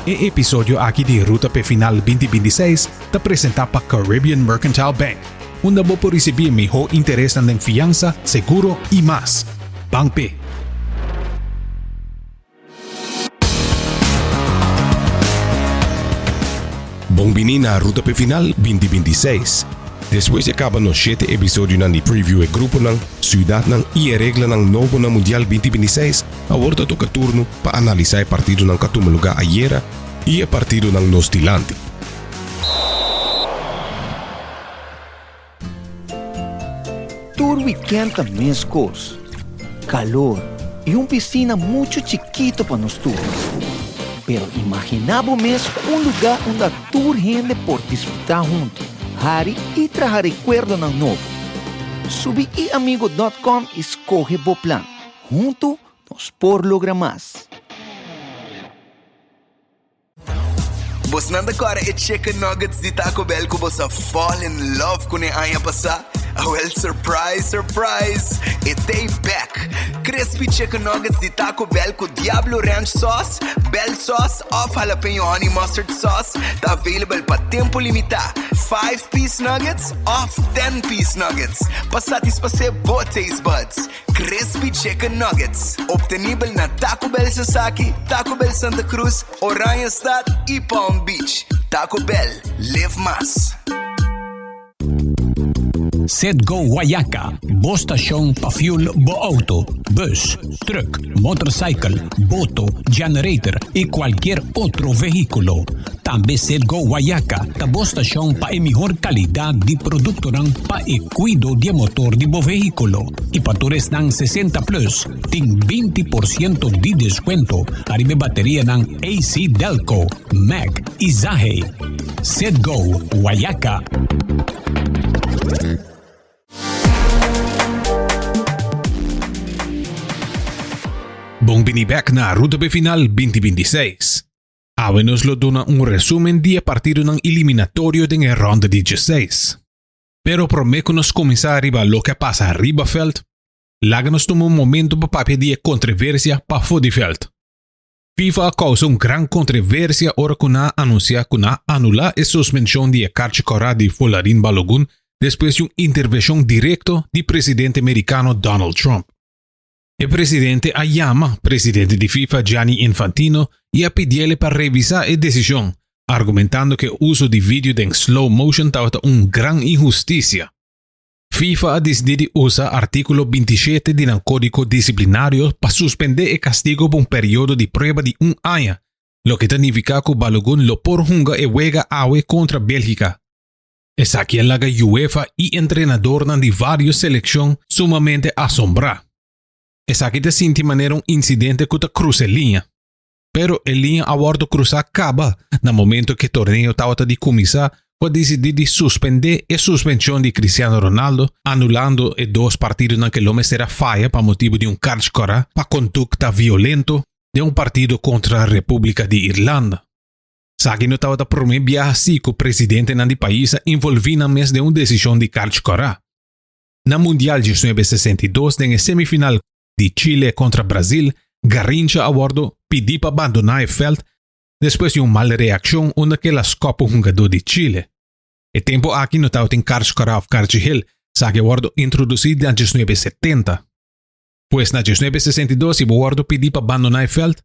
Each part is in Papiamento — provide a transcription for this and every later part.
E episodio aki di Ruta p'e Final 2026 ta presenta pa Caribbean Mercantile Bank, unda bo por ricibi e miho interesnan den fiansa, seguro y mas. Ban p'e! Bon bini na Ruta p'e Final 2026. Despues di a caba nos shete episodionan di preview e gruponan, ciudadnan y e reglanan nobo na Mundial 2026, Awor ta toca turno pa analisa e partidonan cu a tuma lugar ayera y e partidonan nos dilanti. Tur weekend ta mescos. Calor y un piscina mucho chikito pa nos tur. Pero imagina bo mes un lugar unda tur hende por disfruta hunto, hari y traha recuerdonan nobo. Subi iamigo dot com y scoge bo plan. Huntu nos por logra mas. Bosnan ta kòrda e chicken nuggets di Taco Bell ku bos a fall in love kuné aña pasá? Awèl surprise surprise, e t'ei bèk! Crispy chicken nuggets di Taco Bell ku Diablo Ranch sauce, Bell sauce òf jalapeño honey mustard sauce ta available pa tempu limitá. Five-piece nuggets òf ten-piece nuggets pa satisfasé bo taste buds. Crispy Chicken Nuggets, obtenibel na Taco Bell Sasaki, Taco Bell Santa Cruz, Oranjestad y Palm Beach. Taco Bell, live mas. Citgo Guayaca, bo stashon pa fuel bo auto, bus, truck, motorcycle, boto, generator y cualkier otro vehiculo. Tambe Citgo Guayaca ta bo stashon pa e mihor calidad di productonan pa e Kuido di e motor di bo vehíkulo i pa tur esnan 60 plus tin 20% di deskuento ariba e baterianan AC Delco, Mack i Zahe. Citgo Wayaca. Bon bini bek na Ruta p'e Final 2026. Awe nos lo duna un resumen di e partidonan eliminatorio den e ronda di 16. Pero promé ku nos kuminsá riba loke a pasa riba vèlt, laga nos tuma un momentu pa papia di e kontreversia pafó di vèlt. FIFA a kousa un gran kontreversia ora ku nan a anunsiá ku nan a anulá e suspenshon di e karchi kòrá di Folarin Balogun despues di un intervenshon direkto di presidente merikano Donald Trump. E presidente a yama presidente di FIFA Gianni Infantino y a pidiele pa revisa e decision, argumentando cu e uso di video den slow motion tabata un gran inhusticia. FIFA a dicidi di usa articulo 27 di nan codigo disciplinario pa suspende e castigo pa un periodo di prueba di un aña, loke ta nifica cu Balogun lo por hunga e wega awe contra Belgica. Esaki a laga UEFA i entrenadornan di vários selekshon sumamente asombrá. Esaki ta sinti manera un insidente ku ta krusa e liña. Pero e liña a wòrdu krusá kaba na momento ku e torneo tabata di kuminsá ku a disidí di suspendé e suspenshon di Cristiano Ronaldo, anulando e dos partidonan ku lo mester a faya pa motibu di un karchi kòrá pa kondukta violento den un partido kontra Repúblika di Irlanda. Esaki no tabata promé biaha si ku presidentenan di pais a involví nan mes den un desishon di karchi kòrá. Na Mundial 1962 den e semifinal di Chile kontra Brazil, Garrincha a wòrdu pidí pa bandoná e vèlt despues di un mal reakshon unda ku el a skòp un hungadó di Chile. E tempu aki no tabatin karchi kòrá òf karchi hel, esaki a wòrdu introdusí den 1970. Pues na 1962 si bo wòrdu pidí pa bandoná e vèlt,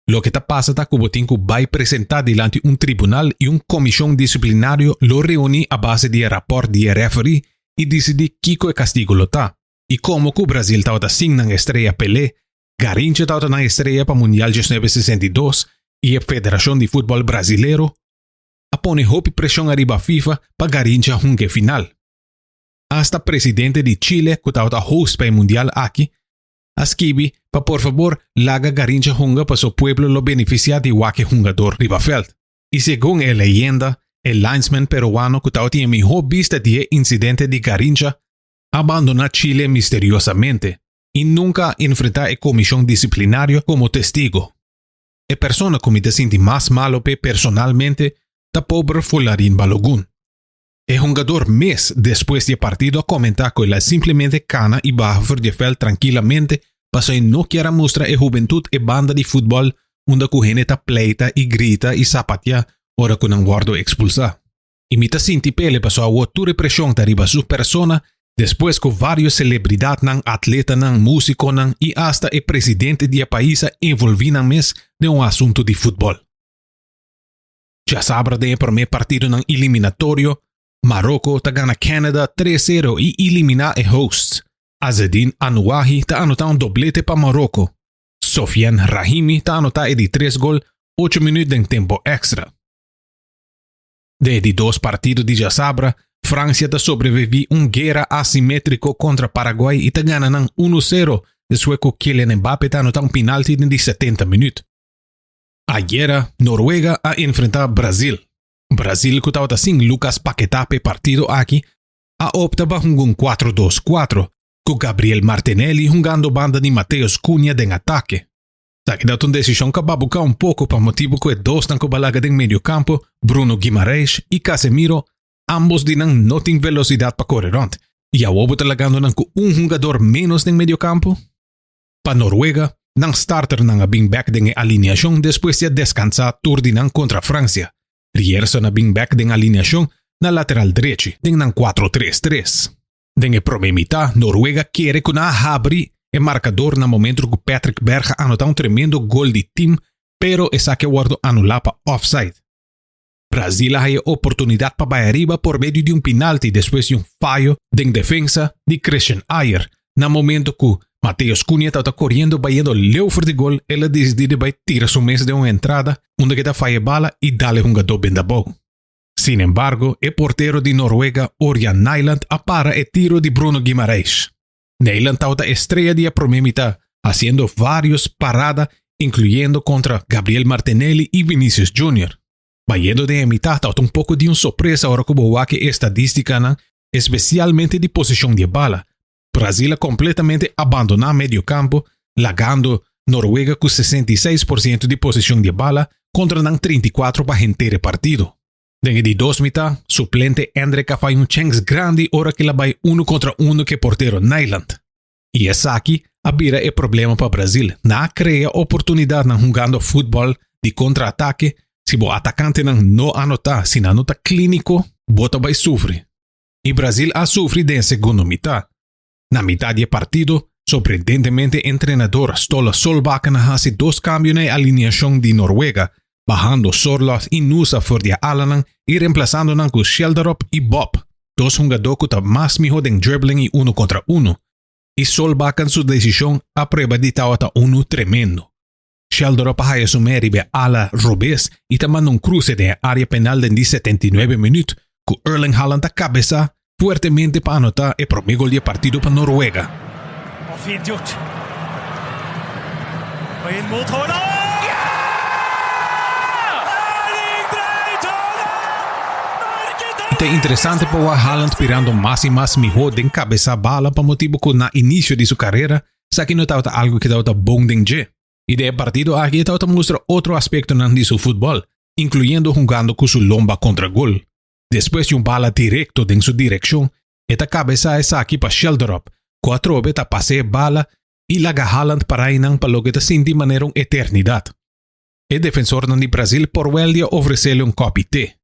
Loke ta pasa ta ku bo tin ku bai presentá dilanti un tribunal i un komishon disiplinario lo reuní a base di e rapòrt di e rèferí i disidí kiko e kastigu lo ta. I komo ku Brazil tabata sin nan estrea Pelé, Garrincha tabata nan estrea pa Mundial 1962 i e Federashon di Futbòl Brazilero a pone hopi preshon ariba FIFA pa Garrincha hunga e final. Asta presidente di Chile ku tabata host pa e Mundial aki a skibi pa por fabor laga Garrincha hunga paso pueblo lo beneficia di wak e hungador riba veld. Y segun e leyenda, e linesman peruano cu tabatin e miho bista di e incidente di Garrincha a bandona Chile misteriosamente y nunca a enfrenta e comision disciplinario como testigo. E persona cu mi ta sinti mas malo p'e personalmente ta pober Folarin Balogun. E hungador mes despues di e partido a comenta cu el a simplemente cana y baha for di e veld trankilamente pasobra e no kier a mustra e hubentud e banda di futbol. unda ku hende ta pleita i grita i sapatia ora ku nan wòrdu ekspulsá. I mi ta sinti p'ele paso awor tur e preshon ta riba su persona despues ku vários selebridatnan, atletanan, músikonan i asta e presidente di e pais a envolví nan mes den un asuntu di futbòl. Djasabra den e promé partidonan eliminatorio, Maroko ta gana Canada tres sero i eliminá e hosts. Azzedine Anouahi ta anotá un doblete pa Maroko. Sofiane Rahimi ta anotá e di tres gol ocho minüt den tempo èkstra. Den e di dos partido di djasabra, Fransia ta sobreviví un guera asimétriko kontra Paraguay i ta gana nan uno sero despues ku Kylian Mbappé ta anotá un pinalti den di setenta minüt. Ayera, Noruega a enfrentá Brazil. Brazil ku tabata sin Lucas Paquetá p'e partido aki, a opta pa hunga un kuatro dos kuatro, ku Gabriel Martinelli hungando banda di Matheus Cunha den atake. Esaki ta un desishon ku a babuká un poko pa motibu ku e dosnan ku balaga den mediokampo, Bruno Guimaraes i Casemiro, ambos di nan no tin velosidat pa kore rònt i awor bo ta lagando nan ku un hungador ménos den mediokampo. Pa Noruega, nan starternan a bin bèk den e alineashon despues di a deskansá tur di nan kontra Fransia. Ryerson a bin bèk den alineashon na lateral drechi den nan kuatro tres tres. Den e promé mitá, Noruega kere ku nan a habri e markador na momento ku Patrick Berg a anotá un tremendo gol di tim, pero esaki a wòrdu anulá pa offside. Brazil a haya oportunidat pa bai ariba por medio di un pinalti despues di un fayo den defensa di Christian Ayer na momento ku Matheus Cunha tabata koriendo bayendo leu for di gol el a disidí di bai tira su mes den un entrada unda ke ta faya e bala i dal e hungadó benda abou. Sin embargo, e portero di Noruega Orjan Nyland a para e tiro di Bruno Guimaraes. Nyland tabata e strea di e prome mitá, hasiendo varios parada inkluyendo kontra Gabriel Martinelli i Vinicius Junior. Bayendo den e mitá tabata un poko di un sorpresa ora ku bo wak e estadístikanan, espesialmente di posishon di e bala. Brazil a kompletamente abandoná medio kampo, lagando Noruega ku 66% di posishon di e bala kontra nan 34 pa henter e partido. Den e di dos mitá, suplente Endrick a fai un chèns grandi ora ku el a bai unu kontra unu ku e portero Nyland. I esaki a bira e problema pa Brazil. Nan a krea oportunidatnan hungando futbòl di kontra atake, si bo atakantenan no anotá, si nan no ta klíniko, bo ta bai sufri. I Brazil a sufri den e segundo mitá. Na mitá di e partido, sorprendentemente entrenador Ståle Solbakken a hasi dos kambio na e alineashon di Noruega, bahando Sorloth i Nusa for di e alanan i remplasando nan ku Schjelderup i Bob, dos hungadó ku ta mas mihó den dribbling i uno kontra uno. I Solbakken su desishon a prueba di tabata unu tremendo. Schjelderup a haya su me riba e ala robes i ta manda un kruse den e área penal den di 79 minüt ku Erling Haaland ta kabesá fuertemente pa anotá e promé gol di e partido pa Noruega. Og fint gjort. Og inn mot Haaland! Erling Braut Haaland! I ta interesante pa wak Haaland birando mas i mas mihó den kabesá bala pa motibu ku na inisio di su karera esaki no tabata algu ku tabata bon den dje. I den e partido aki e tabata mustra otro aspektonan di su futbòl, inkluyendo hungando ku su lomba kontra gol. Despues di un bala direkto den su direkshon, e ta kabesá esaki pa Schjelderup, ku atrobe ta pas'é e bala i laga Haaland pará einan pa loke ta sinti manera un eternidat. E defensornan di Brazil por wèl di a ofres'é un kòpi te.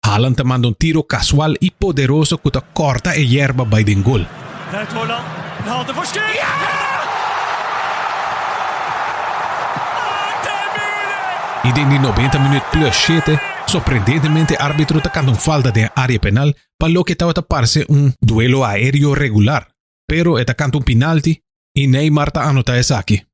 Haaland ta manda un tiro kasual i poderoso ku ta kòrta e yerba bai den gol. Braut Haaland, Haaland får skudd! I den di 90 minuut plus shete, sorprendentemente arbitro ta kanta un falta den e area penal pa loke tabata parse un duelo aereo regular, pero e ta kanta un pinalti i Neymar ta anota esaki.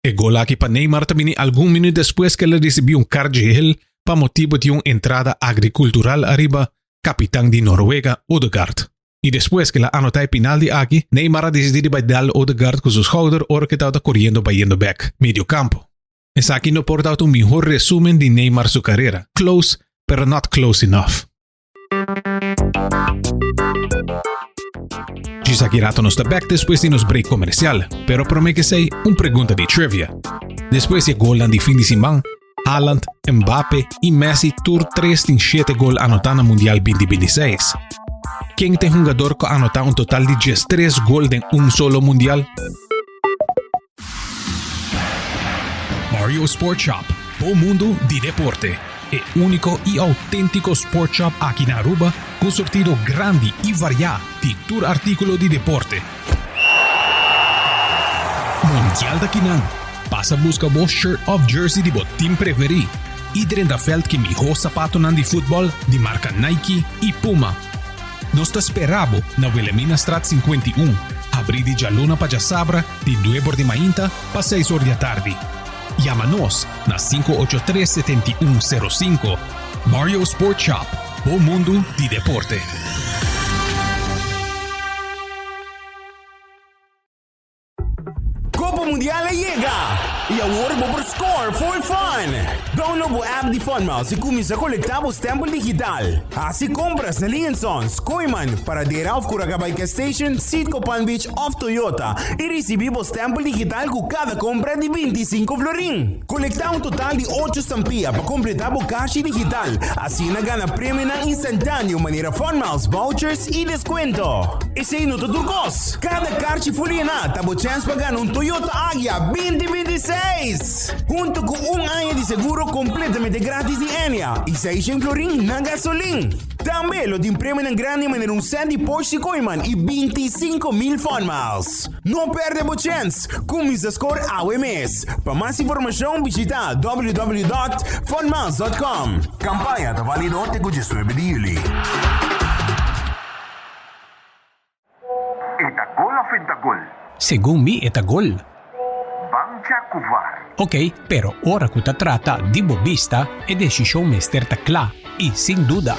E gol aki pa Neymar ta bini algun minuut despues ku el a risibí un kart gehel pa motibu di un entrada agrikultural ariba kapitan di Noruega, Odegaard. I despues ku el a anotá e pinalti aki, Neymar a disidí di bai dal Odegaard ku su schouder ora ku e tabata koriendo bayendo bèk medio kampo. Esaki no por tabata un mihor resumen di Neymar su karera, close, pero not close enough. Djis aki rato nos ta bèk despues di nos break komersial, pero promé ku esei, un pregunta di trivia. Despues di e golnan di fin di siman, Haaland, Mbappe i Messi tur tres tin shete gol anotá na Mundial 2026. Ken ta e hungador ku a anotá un total di 13 gol den un solo Mundial? Mario Sport Shop, bo mundo di deporte. E unico y autentico sport shop aki na Aruba cu surtido grandi y varia di tur articulo di deporte. Mundial ta kinan! Pasa busca bo shirt of jersey di bo team preferi y drenta veld ki miho zapatonan di futbol di marca Nike y Puma. Nos ta spera bo na Wilhelminastraat 51, habri di djaluna pa djasabra di nuebe or di mainta pa seis or di atardi. Yama nos na 583 7105. Mario Sport Shop, bo mundu di deporte. Copa Mundial a yega! Y awor bo por score for fun! Download bo app di FunMiles y cuminsa colecta bo stempel digital. Haci compras na Lee Sons, Kooyman, Paradera of Curacabay Gas Station, Citgo Palm Beach of Toyota y ricibi bo stempel digital cu cada compra di 25 florin. Colecta un total di ocho stampia pa completa bo cashi digital, asina gana premionan instantaneo manera FunMiles vouchers y descuento. Esey no ta tur cos! Cada karchi fulina ta bo chens pa gana un Toyota Agya 2026! Hunto cu un aña di seguro completamente gratis di Enya y 600 florin na gasolin. Tambe lo tin premionan grandi manera un set di Porsche Kooiman y 25,000 Fun Miles. No perde bo chens! Cuminsa score awe mes! Pa mas informacion bishita www.funmiles.com. Campaña ta valido te cu 19 di juli. E ta gol of e ta gol? Segun mi e ta gol. Ban cha cu var. Ok, pero ora cu ta trata di bo bista, e decision mester ta cla y sin duda.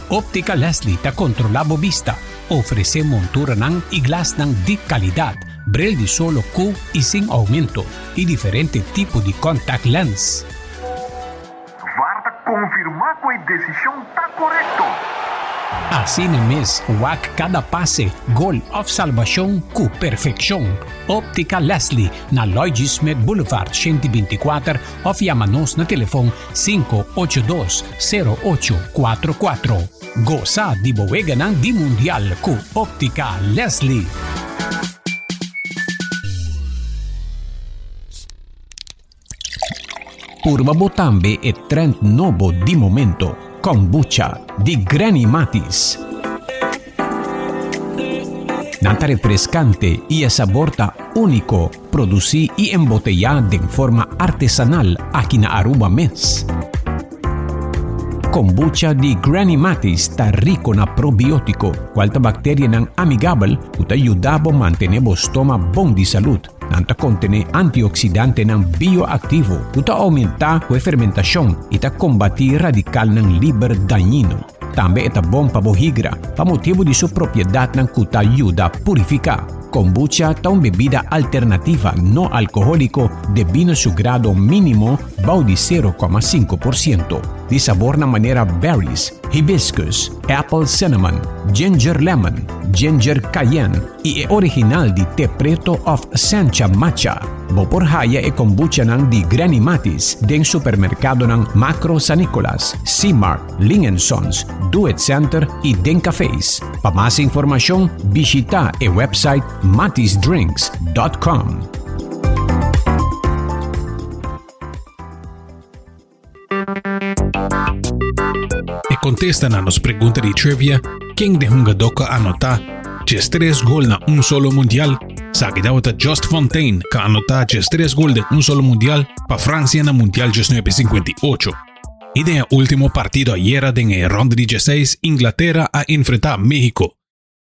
Optica Leslie ta controla bo bista, ofrece monturanan y glasnan di calidad, bril di solo cu y sin aumento y diferente tipo di contact lens. Var ta konfirmá ku e desishon ta korekto. Asina mes, wak kada pase, gol òf salbashon ku perfekshon. Óptica Leslie na Lloyd G. Smith Boulevard 124 òf yama nos na telefon 582 0844. Gosa di bo weganan di Mundial ku Óptica Leslie. Purba bo tambe e trend nobo di momento, Kombucha di Granny Matis. Nan ta refrescante y e sabor ta unico, produci y embotella den forma artesanal aki na Aruba mes. Kombucha di Granny Matis ta rico na probiotico, cual ta bacterianan amigabel cu ta yuda bo mantene bo stoma bon di salud. Nan ta kontené antioksidantenan bioaktivo ku ta oumentá ku e fermentashon i ta kombatí radikalnan liber dañino. Tambe e ta bon pa bo higra pa motibu di su propiedatnan ku ta yuda purifiká. Kombucha ta un bebida alternativa no alkohóliko debí na su grado mínimo bou di 0,5%, di sabornan manera berries, hibiscus, apple cinnamon, ginger lemon, ginger cayenne i e original di te preto of sencha matcha. Bo por haya e kombuchanan di Granny Matis den supermerkadonan Makro San Nicolas, C-Mart, Ling and Sons, Do It Center i den cafés. Pa mas informashon bishita e website matisdrinks.com. E kontesta na nos pregunta di trivia, ken den hungadó ku a anotá 13 gol na un solo mundial? Sa ki tabata Just Fontaine ku a anotá 13 gol den un solo mundial pa Fransia na Mundial 1958. I den e último partido ayera den e ronda di 16 Inglatera a enfrentá México.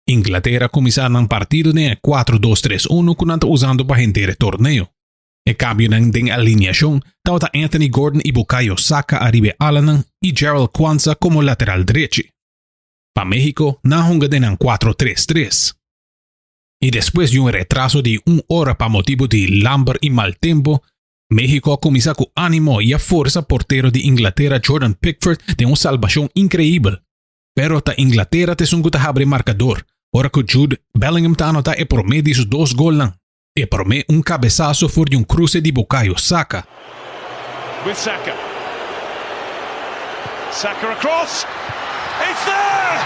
Inglatera a kuminsá nan partido den e 4-2-3-1 ku nan ta usando pa henter e torneo. E kambionan den alineashon tabata Anthony Gordon i Bukayo Saka ariba e alanan i Jarell Quansah komo lateral drechi. Pa Mexico nan a hunga den nan 4-3-3. I despues di un retraso di un ora pa motibu di lamber i mal tempu, Mexico a kuminsá ku ánimo i a forsa portero di Inglatera Jordan Pickford den un salbashon inkreibel. Pero ta Inglatera ta esun ku ta habri e markador ora ku Jude Bellingham ta anotá e promé di su dos golnan. E promé un kabesaso for di un kruse di Bukayo Saka. With Saka. Saka across. It's there!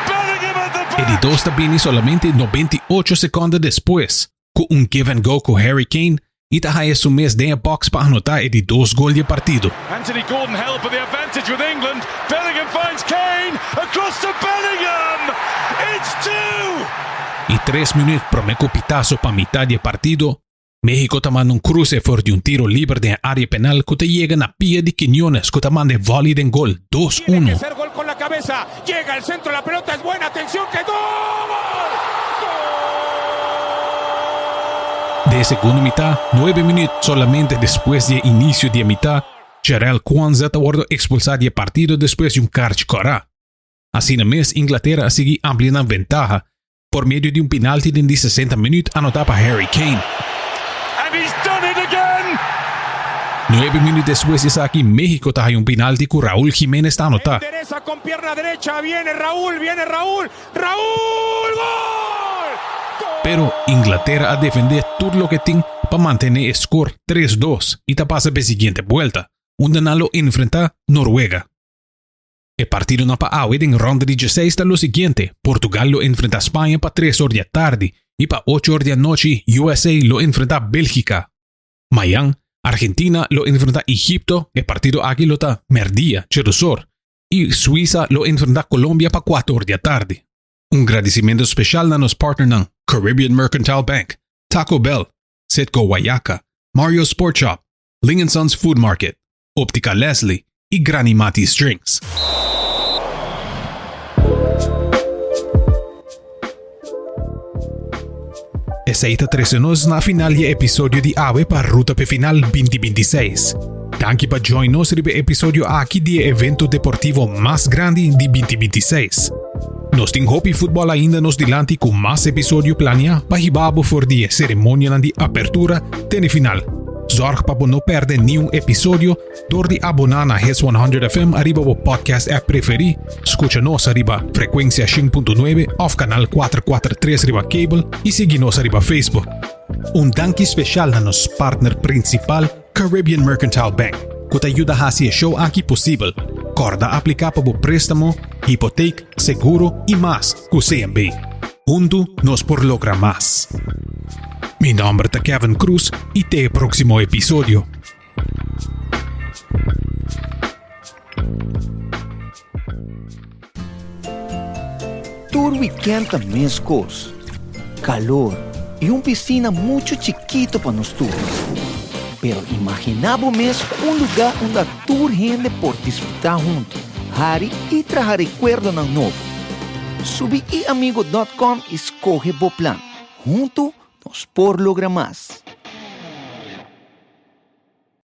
Bellingham at the E di back! dos ta bini solamente 98 sekonde despues. ku un give and go ku Harry Kane i ta haya su mes den e box pa anotá e di dos gol di e partido. Anthony Gordon held for the advantage with England, Bellingham finds Kane, across to Bellingham! It's two! I tres minuut promé ku pitaso pa mitá di e partido, Mexico ta manda un kruse for di un tiro liber den e área penal ku ta yega na pia di Quiñones ku ta manda e vòli den gol, dos unu. Den e segundo mitá, nuebe minuut solamente despues di e inisio di e mitá, Jarell Quansah ta wòrdu ekspulsá di e partido despues di un karchi kòrá. Asina mes Inglatera a sigui amplia nan ventaha por medio di un penalti den di 60 minuut anotá pa Harry Kane. And he's done it again! Nuebe minuut despues di esaki Mexico ta haya un penalti ku Raul Jimenez ta anotá. Endereza con pierna derecha, viene Raul, viene Raul, Raul, gol! Gol! Pero Inglatera a defendé tur loke tin pa mantené e skor tres dos i ta pasa p'e siguiente buelta, unda nan lo enfrentá Noruega. E partidonan pa awe den ronda di dieseis ta lo siguiente, Portugal lo enfrenta Spaña pa tres or di atardi i pa ocho or di anochi USA lo enfrenta Belgica. Mayan, Argentina lo enfrenta Egipto, e partido aki lo ta merdia, djedosor, i Suiza lo enfrenta Colombia pa kuater or di atardi. Un gradisimentu speshal na nos partnernan Caribbean Mercantile Bank, Taco Bell, Citgo Wayaca, Mario Sport Shop, Ling and Sons Food Market, Optica Leslie y Granny Matty's Drinks. Esey ta trece nos na final di e episodio di awe pa Ruta p'e Final 2026. Danki pa join nos riba e episodio aki di e evento deportivo mas grandi di 2026. Nos tin hopi futbol ainda nos dilanti cu mas episodio planea pa hiba bo for di e ceremonianan di apertura te n'e final. Zorg pa bo no perde niun episodio door di aboná na Hits 100 FM ariba bo podcast app preferí, skucha nos ariba frekuensia 100.9 òf kanal 443 riba cable i sigui nos ariba Facebook. Un danki speshal na nos partner prinsipal Caribbean Mercantile Bank ku ta yuda hasi e show aki posibel. Kòrda apliká pa bo préstamo, hipotek, seguro i mas ku CMB. Huntu nos por logra mas. Mi nomber ta Kevin Cruz y te e proximo episodio. Tur weekend ta mescos. Calor y un piscina mucho chikito pa nos tur. Pero imagina bo mes un lugar unda tur hende por disfruta hunto, hari y traha recuerdonan nobo. Subi iamigo dot com y scoge bo plan. Huntu nos por logra mas.